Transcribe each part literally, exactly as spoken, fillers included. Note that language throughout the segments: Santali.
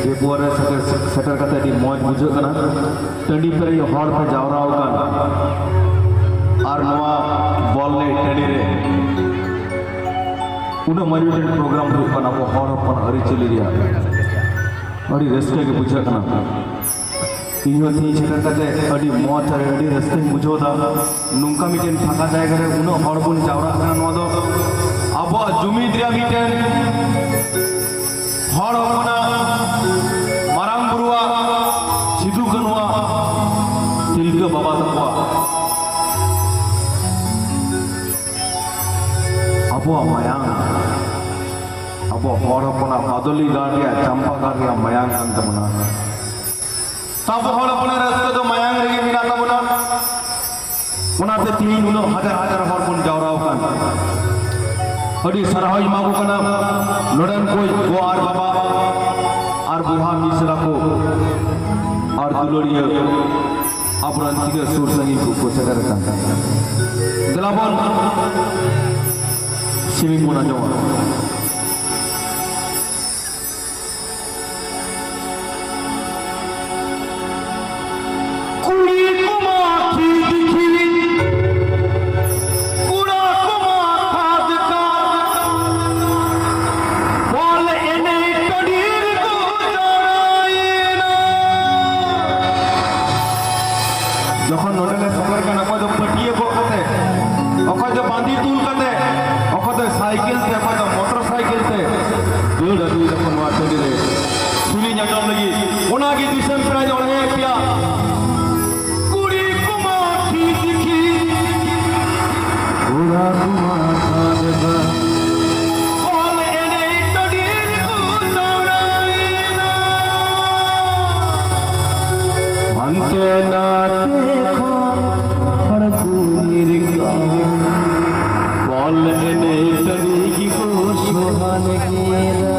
ᱯᱮᱯᱩᱣᱟ ᱨᱮ ᱥᱮᱴᱮᱨ, ᱥᱮᱴᱮᱨ ᱠᱟᱛᱮ ᱟᱹᱰᱤ ᱢᱚᱡᱽ ᱵᱩᱡᱷᱟᱹᱜ ᱠᱟᱱᱟ᱾ ᱴᱟᱺᱰᱤ ᱯᱮᱨᱮᱡ ᱦᱚᱲ ᱯᱮ ᱡᱟᱣᱨᱟ ᱟᱠᱟᱱ ᱟᱨ ᱱᱚᱣᱟ ᱵᱚᱞ ᱮᱱᱮᱡ ᱴᱟᱺᱰᱤ ᱨᱮ ᱩᱱᱟᱹᱜ ᱢᱚᱡᱽ ᱢᱤᱫᱴᱮᱱ ᱯᱨᱳᱜᱨᱟᱢ ᱦᱩᱭᱩᱜ ᱠᱟᱱᱟ ᱟᱵᱚ ᱦᱚᱲ ᱦᱚᱯᱚᱱ ᱟᱹᱨᱤᱪᱟᱹᱞᱤ ᱨᱮᱭᱟᱜ᱾ ᱟᱹᱰᱤ ᱨᱟᱹᱥᱠᱟᱹ ᱜᱮ ᱵᱩᱡᱷᱟᱹᱜ ᱠᱟᱱᱟ᱾ ᱤᱧ ᱦᱚᱸ ᱛᱮᱦᱮᱧ ᱥᱮᱴᱮᱨ ᱠᱟᱛᱮ ᱟᱹᱰᱤ ᱢᱚᱡᱽ ᱟᱨ ᱟᱹᱰᱤ ᱨᱟᱹᱥᱠᱟᱹᱧ ᱵᱩᱡᱷᱟᱹᱣ ᱮᱫᱟ᱾ ᱱᱚᱝᱠᱟ ᱢᱤᱫᱴᱮᱱ ᱯᱷᱟᱸᱠᱟ ᱡᱟᱭᱜᱟ ᱨᱮ ᱩᱱᱟᱹᱜ ᱦᱚᱲ ᱵᱚᱱ ᱡᱟᱣᱨᱟᱜ ᱠᱟᱱᱟ, ᱱᱚᱣᱟ ᱫᱚ ᱟᱵᱚᱣᱟᱜ ᱡᱩᱢᱤᱫ ᱨᱮᱭᱟᱜ ᱢᱤᱫᱴᱮᱱ ᱦᱚᱲ ᱦᱚᱯᱚᱱᱟᱜ ᱢᱟᱨᱟᱝ ᱵᱩᱨᱩᱣᱟᱜ, ᱥᱤᱫᱩ ᱠᱟᱹᱱᱦᱩᱣᱟᱜ, ᱛᱤᱞᱠᱟᱹ ᱵᱟᱵᱟ ᱛᱟᱠᱚᱣᱟᱜ ᱟᱵᱚᱣᱟᱜ ᱢᱟᱭᱟᱝ, ᱟᱵᱚ ᱦᱚᱲ ᱦᱚᱯᱚᱱᱟᱜ ᱵᱟᱫᱚᱞᱤ ᱜᱟᱲ ᱨᱮᱭᱟᱜ, ᱪᱟᱢᱯᱟ ᱜᱟᱲ ᱨᱮᱭᱟᱜ ᱢᱟᱭᱟᱝ ᱠᱟᱱ ᱛᱟᱵᱚᱱᱟ᱾ ᱛᱟᱵᱚ ᱦᱚᱲ ᱦᱚᱯᱚᱱᱟᱜ ᱨᱟᱹᱥᱠᱟᱹ ᱫᱚ ᱢᱟᱭᱟᱝ ᱨᱮᱜᱮ ᱢᱮᱱᱟᱜ ᱛᱟᱵᱚᱱᱟ᱾ ᱚᱱᱟᱛᱮ ᱛᱤᱦᱤᱧ ᱩᱱᱟᱹᱜ ᱦᱟᱡᱟᱨ ᱦᱟᱡᱟᱨ ᱦᱚᱲ ᱵᱚᱱ ᱡᱟᱣᱨᱟ ᱟᱠᱟᱱ᱾ ᱟᱹᱰᱤ ᱥᱟᱨᱦᱟᱣ ᱤᱧ ᱮᱢᱟ ᱠᱚ ᱠᱟᱱᱟ ᱱᱚᱰᱮᱱ ᱠᱚ ᱜᱚ ᱟᱨ ᱵᱟᱵᱟ ᱟᱨ ᱵᱚᱭᱦᱟ ᱢᱤᱥᱨᱟ ᱠᱚ ᱟᱨ ᱫᱩᱞᱟᱹᱲᱤᱭᱟᱹ ᱟᱵᱚᱨᱮᱱ ᱛᱤᱱᱟᱹᱜ ᱥᱩᱨ ᱥᱟᱺᱜᱤᱧ ᱠᱚ, ᱠᱚ ᱥᱮᱴᱮᱨ ᱟᱠᱟᱱ᱾ ᱫᱮᱞᱟ ᱵᱚᱱ ᱥᱮᱨᱮᱧ ᱵᱚᱱ ᱟᱸᱡᱚᱢᱟ᱾ ᱠᱩᱲᱤ ᱠᱚᱢᱟ ᱠᱷᱤᱫ ᱠᱷᱤᱫ, ᱠᱚᱲᱟ ᱠᱚᱢᱟ ᱠᱷᱟᱫ ᱠᱷᱟᱫ, ᱵᱚᱞ ᱮᱱᱮᱡ ᱴᱟᱺᱰᱤ ᱨᱮᱠᱚ ᱡᱟᱣᱨᱟᱭᱮᱱᱟ᱾ ᱡᱚᱠᱷᱚᱱ ᱱᱚᱰᱮ ᱞᱮ ᱥᱮᱴᱮᱨ ᱠᱟᱱᱟ, ᱚᱠᱚᱭ ᱫᱚ ᱯᱟᱹᱴᱭᱟᱹ ᱜᱚᱜ ᱠᱟᱛᱮ, ᱚᱠᱚᱭ ᱫᱚ ᱵᱟᱸᱫᱤ ᱛᱩᱞ ᱠᱟᱛᱮ, ᱚᱠᱚᱭ ᱫᱚ ᱥᱟᱭᱠᱮᱞ ᱛᱮ, ᱚᱠᱚᱭ ᱫᱚ ᱢᱚᱴᱚᱨ ᱥᱟᱭᱠᱮᱞ ᱛᱮ ᱫᱟᱹᱲ ᱟᱹᱜᱩᱭ ᱫᱟᱠᱚ ᱱᱚᱣᱟ ᱴᱟᱺᱰᱤ ᱨᱮ ᱥᱮᱨᱮᱧ ᱟᱸᱡᱚᱢ ᱞᱟᱹᱜᱤᱫ᱾ ᱚᱱᱟᱜᱮ ᱫᱤᱥᱚᱢ ᱯᱮᱲᱟᱧ ᱚᱬᱦᱮᱭᱮᱫ ᱯᱮᱭᱟ᱾ ᱠᱩᱲᱤ ᱠᱚᱢᱟ ᱠᱷᱤᱫ ᱠᱷᱤᱫ, ᱠᱚᱲᱟ ᱠᱚᱢᱟ ᱠᱷᱟᱫ ᱠᱷᱟᱫ, ᱵᱚᱞ ᱮᱱᱮᱡ ᱴᱟᱺᱰᱤ ᱨᱮᱠᱚ ᱡᱟᱣᱨᱟᱭᱮᱱᱟ᱾ ᱦᱟᱱᱛᱮ ᱱᱟᱛᱮ ᱠᱷᱚᱱ ᱦᱚᱲ ᱠᱚ ᱧᱤᱨ ᱠᱟᱱ, ᱵᱚᱞ ᱮᱱᱮᱡ ᱴᱟᱺᱰᱤ ᱜᱮᱠᱚ ᱥᱚᱦᱟᱱ ᱠᱮᱫᱟ᱾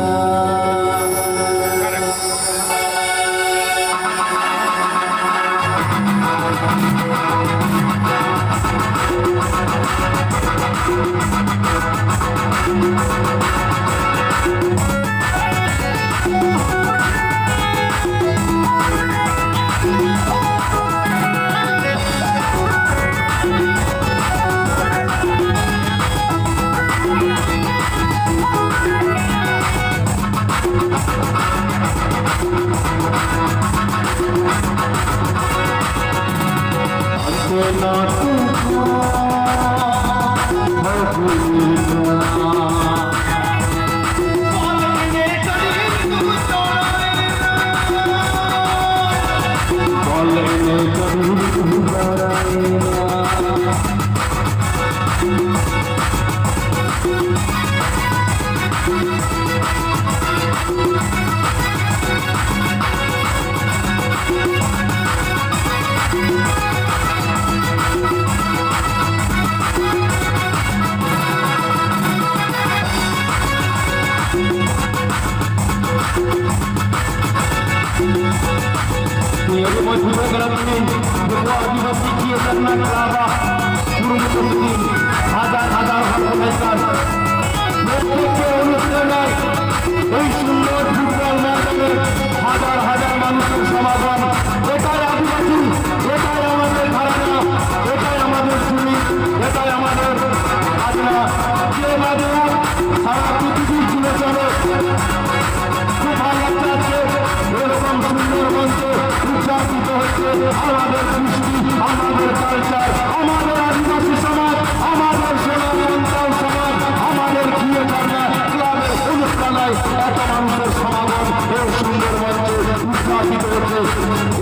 ᱱᱤᱭᱟᱹ ᱜᱮ ᱢᱚᱡᱽ ᱵᱩᱡᱷᱟᱹᱜ ᱠᱟᱱᱟ ᱛᱮᱦᱮᱧ ᱡᱚᱛᱚ ᱟᱹᱫᱤᱵᱟᱹᱥᱤ ᱛᱷᱤᱭᱮᱴᱟᱨ ᱨᱮᱱᱟᱜ ᱠᱞᱟᱵᱽ ᱟᱜ ᱠᱩᱨᱩᱢᱩᱴᱩ ᱛᱮᱜᱮ ᱦᱟᱡᱟᱨ ᱦᱟᱡᱟᱨ ᱦᱚᱲ ᱠᱚ ᱦᱮᱡ ᱠᱟᱱ᱾ প্রত্যেককে অনুপ্রেরণায় এই সুন্দর ফুটবল ময়দানে হাজার হাজার মানুষের সমাগম। এটাই আদিবাসী, এটাই আমাদের ধারণা, এটাই আমাদের জমি, এটাই আমাদের খাজনা। যে বাজনা সারা পৃথিবী জুড়ে চলে। খুব ভালো লাগছে আজকে এরকম সুন্দর মঞ্চে উদযাপিত হচ্ছে আমাদের কৃষ্টি, আমাদের কালচার, আমাদের আদিবাসী সমাজ, আমাদের সোনার সন্তান সমাজ, আমাদের প্রিয় ঝাড়গ্রাম ক্লাবের অনুপ্রেরণায় এত মানুষের সমাগম এই সুন্দর মঞ্চে উদযাপিত হচ্ছে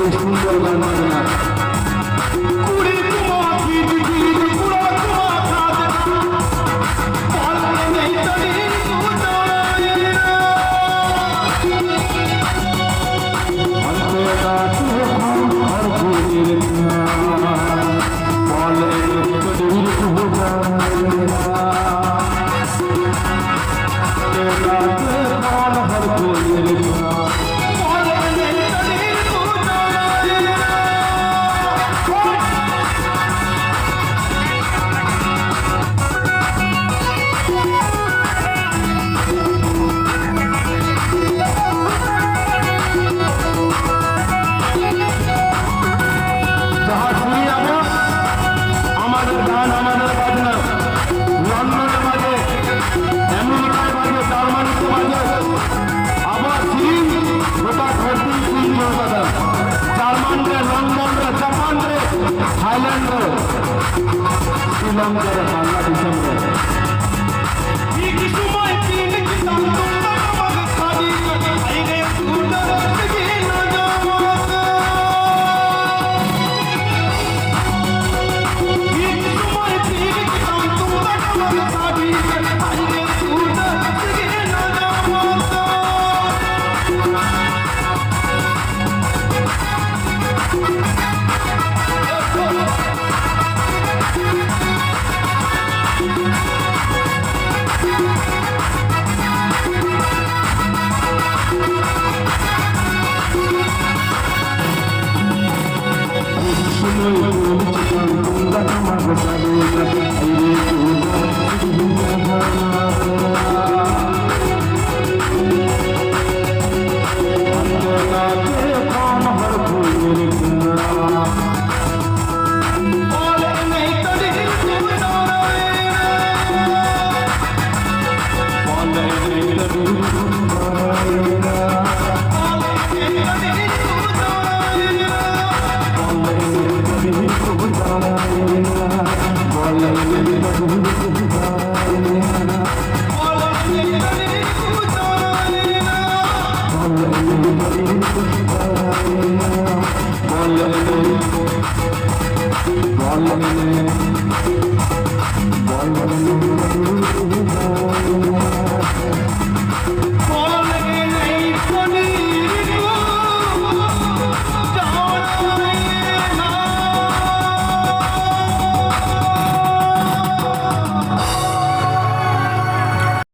এই সুন্দর গান বাজনা। কুড়ি কুমা গিদ গিদ কুড়া কুমা খাদ পালনে নেই তড়ি কুদায়। অন্তে কাছে হম হর দিনের পালনে নেই তড়ি কুদায়।